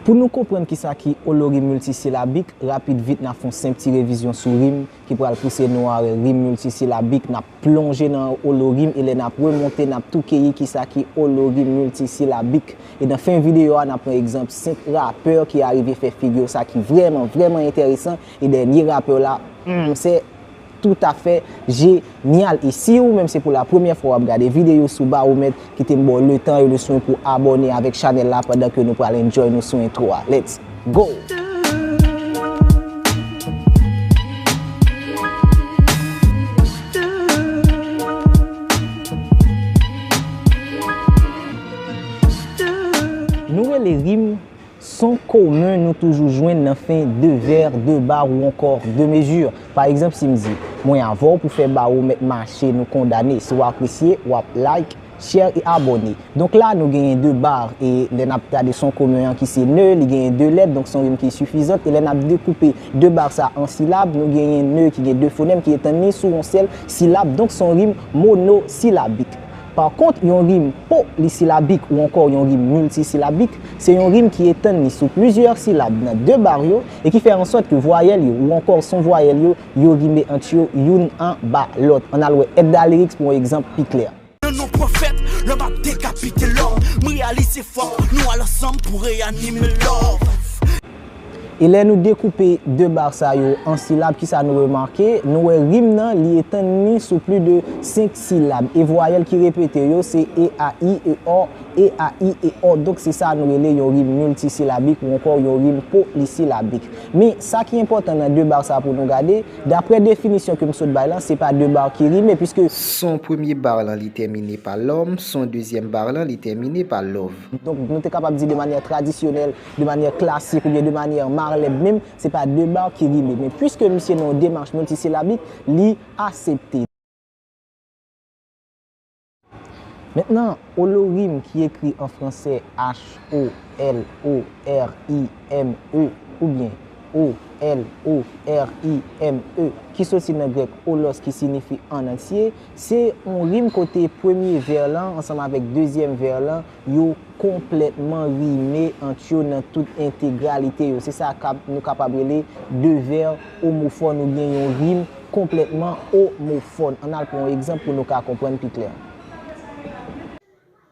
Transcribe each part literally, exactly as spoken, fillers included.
Pou nou konprann kisa ki olorim miltisilabik, rapid vit n ap fè yon senp ti revizyon sou rim ki pral pouse nou a rim miltisilabik, n ap plonje nan olorim e lè n ap remonte, n ap tou keyi kisa ki olorim miltisilabik. E nan fen videyo a, n ap pran egzanp senk rapè ki arive fè figi yo, sa ki vrèman, vrèman enteresan. E dènye rapè la, hmm, se toutafè jenyal. E si ou menm se pou la premyè fwa w ap gade videyo sou Bawomèt, kite m ba w letan e leswen pou abòne avèk chanèl la pandan ke nou pral enjoy nou sou entwo a. Let's go! Nou rele rim son komen nou toujou jwenn nan fen de vè, de bar ou ankò de mezi. Pa egzanp, si m di, mwen avè w pou fè Bawomèt mache, nou kondane. Si w apresye, w ap like, share e abòne. Donk la, nou genyen de bar, e lè n ap gade son komen an ki se ne, li genyen de lèt, donk son rim ki sifizant. E lè n ap dekoupe de bar sa an silab, nou genyen ne ki gen de fonèm ki etann li sou yon sèl silab, donk son rim monosilabik. Pa kont, yon rim polisilabik ou ankò yon rim miltisilabik, se yon rim ki etann li sou plizyè silab nan de bar yo e ki fè an sòt ke vwayèl yo ou ankò son vwayèl yo, yo rime ant yo youn anba lòt. Ann al wè Edda Lyrics pou yon egzanp pi klè. Nan non pwofèt, lè m ap dekapite lòm, m reyalize fòk nou al ansanm pou reyanime love. E lè nou dekoupe de bar sa yo an silab, kisa nou remake? Nou wè rim nan, li etann li sou plis de senk silab. E vwayèl ki repete yo, se e, a, i, e, o, e, a, i, e, o. Donk, se sa nou rele yon rim miltisilabik ou ankò yon rim polisilabik. Men, sa ki enpòtan nan de bar sa pou nou gade, daprè definisyon ke m sot bay lan, se pa de bar ki rime, piske son premye bar lan, li tèmine pa lòm, son dezyèm bar lan, li tèmine pa love. Donk, nou te kapab di de manyè tradisyonèl, de manyè klasik oubyen de manyè malèb menm, se pa de bar ki rime. Men piske misye nan yon demach miltisilabik, li aksepte. Mentnan, olorim ki ekri an fransè H O L O R I M E oubyen O L O R I M E, ki soti nan grèk olos, ki siyifi an antye, se yon rim kote premye vè lan ansanm avèk dezyèm vè lan, yo konplètman rime ant yo nan tout entegralite yo. Se sa k ap, nou kapab rele de vè omofòn oubyen yon rim konplètman omofòn. Ann al pran yon egzanp pou nou ka konprann pi klè.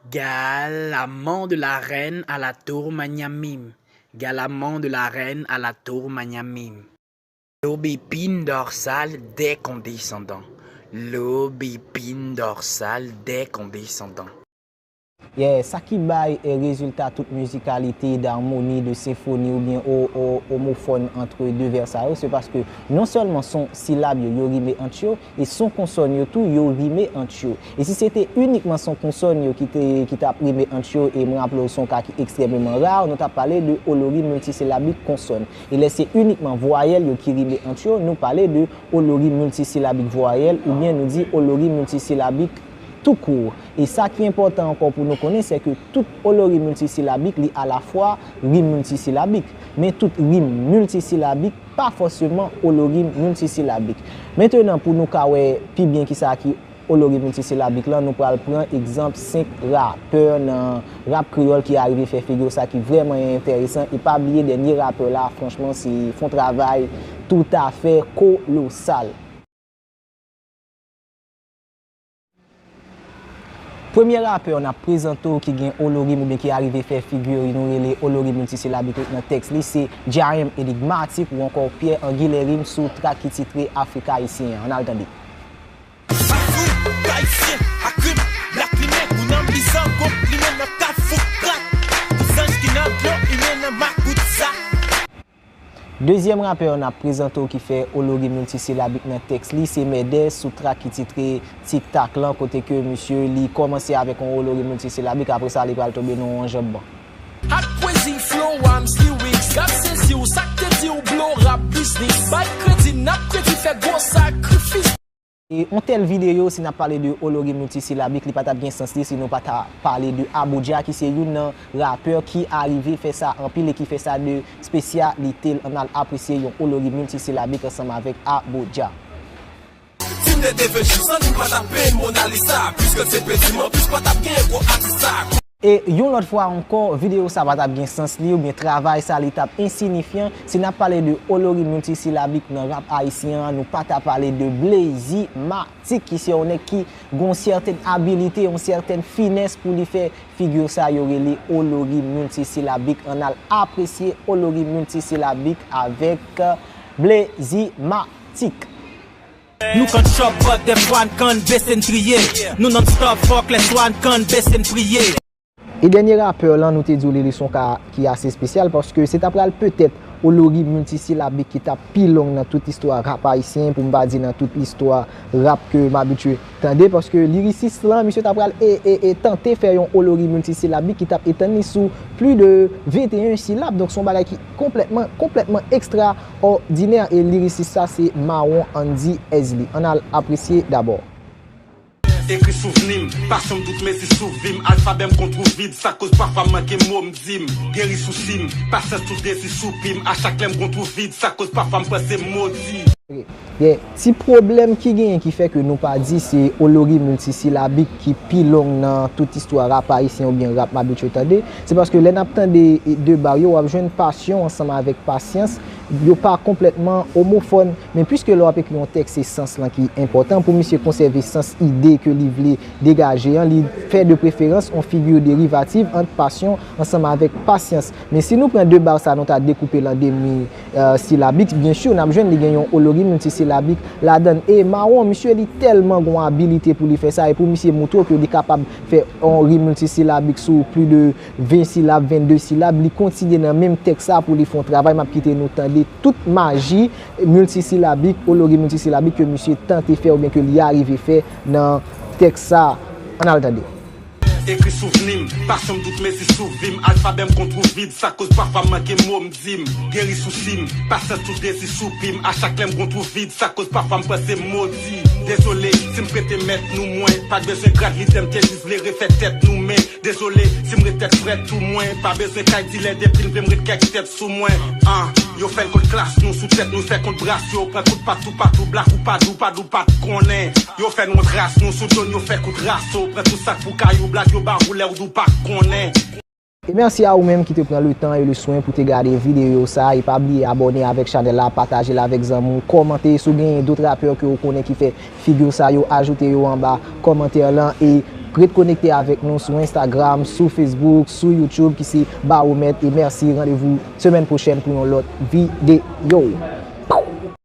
Galamant de la reine à la tour Magnamim. Galamant de la reine à la tour Magnamim. Lobépine dorsale dès condescendants. Lobépine dorsale dès condescendants. Yeah, sa ki bay, eh, rezilta tout mizikalite, d'armoni, de senfoni oubyen o, o, omofòn ant de vè sa yo, se paske non sèlman son silab yo, yo rime ant yo, e son konsòn yo tou, yo rime ant yo. E si se te inikman son konsòn yo ki te, ki t ap rime ant yo, e mwen raple w se yon ka ki ekstrèmeman ra, nou t ap pale de olorim miltisilabik konsòn. E lè se inikman vwayèl yo ki rime ant yo, nou pale de olorim miltisilabik vwayèl, oubyen nou di olorim miltisilabik toukou. E sa ki enpòtan ankò pou nou konnen, se ke tout olorim miltisilabik, li alafwa rim miltisilabik. Men tout rim miltisilabik pa fòseman olorim miltisilabik. Mentnan, pou nou ka wè pi byen kisa ki olorim miltisilabik lan, nou pral pran egzanp senk rapè nan rap kreyòl ki arive fè figi yo, sa ki vrèman enteresan. E pa bliye dènye rapè la, franchman, se fè yon travay toutafè kolosal. Premye rapè n ap prezante w ki gen olorim oubyen ki arive fè figi nou rele olorim miltisilabik nan tèks li, se Djaem Enigmatik ou ankò Pierre Anguilerim sou trak ki titre Afrik Ayisyen an. Ann al tande. Afrik Ayisyen ak rim Black Limen, pou nan bizango, limen nan kafou krak, pou zanj ki nan dlo, limen nan makout sa. Dezyèm rapè n ap prezante w ki fè olorim miltisilabik nan tèks li, se Mèdè sou trak ki titre Tik Tak lan, kote ke misye li kòmanse avèk yon olorim miltisilabik, apre sa li pral tonbe nan yon anjanmman. Ak pwezi flow a, m s lyrics, rap sezi w, sa k te di w blow rap business, bay kredi, n ap kredi, fè gwo sakrifis. E yon tèl videyo, si n ap pale de olorim miltisilabik, li pa t ap gen sans li si nou pa ta pale de Abodja, ki se youn nan rapè ki arive fè sa anpil e ki fè sa de espesyalite l. Ann al apresye yon olorim miltisilabik ansanm avèk Abodja. Si m te devèj san nou pa t ap peye Mona Lisa, piske l se peti m anplis pa t ap gen gwo atis sa. E yon lòt fwa ankò, videyo sa pa t ap gen sans li, oubyen travay sa li t ap ensinifyan, si n ap pale de Olory Multisyllabic nan rap ayisyen an, nou pa ta pale de Blazy Matic, ki se yon nèg ki gen yon sètèn abilite, yon sètèn finès pou li fè figi sa yo rele Olory Multisyllabic. Ann al apresye Olory Multisyllabic avèk Blazy Matic. Nou konn chòp bòt dèfwa n konn bese n triye. Nou non stop fòk lè swa n konn bese n priye. E dènye rapè lan nou te di w li li se yon ka ki ase espesyal paske se ta pral petèt Olory Multisyllabic ki t ap pi long nan tout istwa rap ayisyen pou m pa di nan tout istwa rap ke m abitye tande paske lirisis lan misye ta pral e, e, e tante fè yon Olory Multisyllabic ki t ap etann li sou pli de venteyen silab donk se yon bagay ki konplètman konplètman ekstra òdinè e lirisis sa se Mawon Andy Esley. Ann al apresye dabò. Ekri souvni m, pasyon m dout mezi sou vi m, alfabè m gon twou vid, sa koz pafwa m manke mo m di m, geri sousi m, pasyans tout dezi soupi m, a chak lè m gon twou vid, sa koz pafwa m panse m modi. Gen ti pwoblèm ki genyen ki fè ke nou pa di se Olory Multisyllabic ki pi long nan tout istwa rap ayisyen oubyen rap m abitye tande, se paske lè n ap tande de bar yo w ap jwenn pasyon ansanm avèk pasyans, yo pa konplètman omofòn, men piske lè w ap ekri yon tèks se sans lan ki enpòtan, pou misye konsève sans ide ke li vle degaje an, li fè de preferans yon figi derivativ ant pasyon ansanm avèk pasyans. Men si nou pran de bar sa nou ta dekoupe l an demi silabik, byen si n ap jwenn li gen yon Olory Multisyllabic ladan l. E Mawon, misye li tèlman gen yon abilite pou li fè sa, e pou misye moutre w ke li kapab fè yon ri miltisyllabik sou pli de ven silab, vennde silab, li kontinye nan menm tèks sa pou li fè yon travay, m ap kite nou tande tout maji miltisyllabik, Olory Multisyllabic ke misye tante fè oubyen ke li arive fè nan tèks sa. Ann al tande. Ekri souvni m, pasyon m dout mezi sou vi m, alfabè m gon twou vid, sa koz pafwa m manke mo m di m, geri sousi m, pasyans tout dezi soupi m, a chak lè m gon twou vid, sa koz pafwa m panse m modi. Dezole, si m prete mèt nou mwen, pa t bezwen grad lidè m te jis vle refè tèt nou men, dezole, si m ret tèt frèt tou mwen, pa bezwen kay dilè depi n vle m ret kèk tèt sou mwen. An, yo fè n kont klas nou sou tèt nou fè kont bras yo, pran kout patou patou blak ou pa dou pa dou pa t konnen. Yo fè n wont ras nou sou do n yo fè kout raso, pran tout sa k pou kay ou blak yo ba w lè w dou pa t konnen. E mèsi a ou menm ki te pran le tan e le swen pou te gade videyo sa, e pa bliye abòne avèk chanèl la, pataje l avèk zanmi w, kòmante si w genyen dòt rapè ke w konnen ki fè figi sa yo, ajoute yo anba kòmantè lan e ret konekte avèk nou sou Instagram, sou Facebook, sou YouTube ki se Bawomèt e mèsi, randevou semèn pwochèn pou yon lòt videyo.